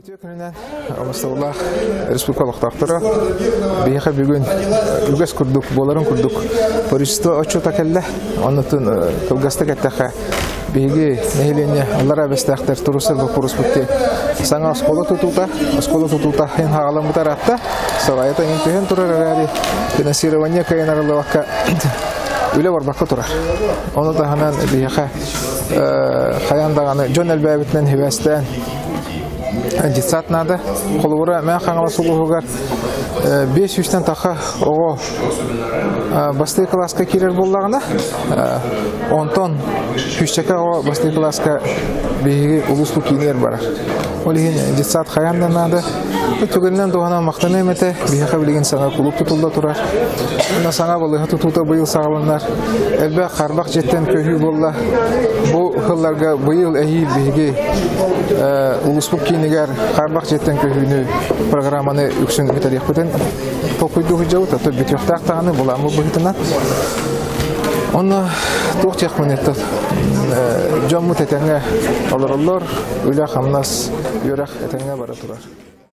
Үтүө күнүнэн Омостоллаах республика олохтоохторо биһиэхэ бүгүн үгэс курдук буоларын курдук правительство отчуота кэллэ. Оннутун кылгастык эттэххэ биһиги нэһилиэнньэ аллараа бэстээхтэр туруссар боппуруспут саҥа оскуола тутуута, оскуола тутуута эн хаҕаламмыта ыраатта. Салайата иҥин түһэн турар эрээри финансирование кыайан арыллыбакка үлэ барбакка турар. Ону таһынан биһиэхэ хайаан даҕаны дьон элбээбитинэн хибээстээн детсад наада. Холобура, Мэҥэ Хаҥалас улууһугар 500-тэн таха оҕо бастакы кылааска киирэр буоллаҕына, онтон сүүсчэкэ оҕо бастакы кылааска биһиги улууспут киинигэр барар. Ол иһин детсад хайаан да наада. Түгэнинэн туһанан махтаныам этэ. Биһиэхэ билигин саҥа кулууп тутулла турар. Уонна саҥа балыыһа тутуута быйыл саҕаланар. Элбэх харбах дьиэттэн көһүү буолла. Бу сылларга быйыл эһиил биһиги улууспут киинигэр харбах дьиэттэн көһүүнү программаны үксүн бүтэриэхпитин толкуйдуу сылдьабыт. Ото бүтүөхтээх даҕаны былааммыт быһыытынан. Онно туох диэхпин дьоммут этэҥҥэ олороллор, үлэ-хамнас, үөрэх этэҥҥэ бара турар.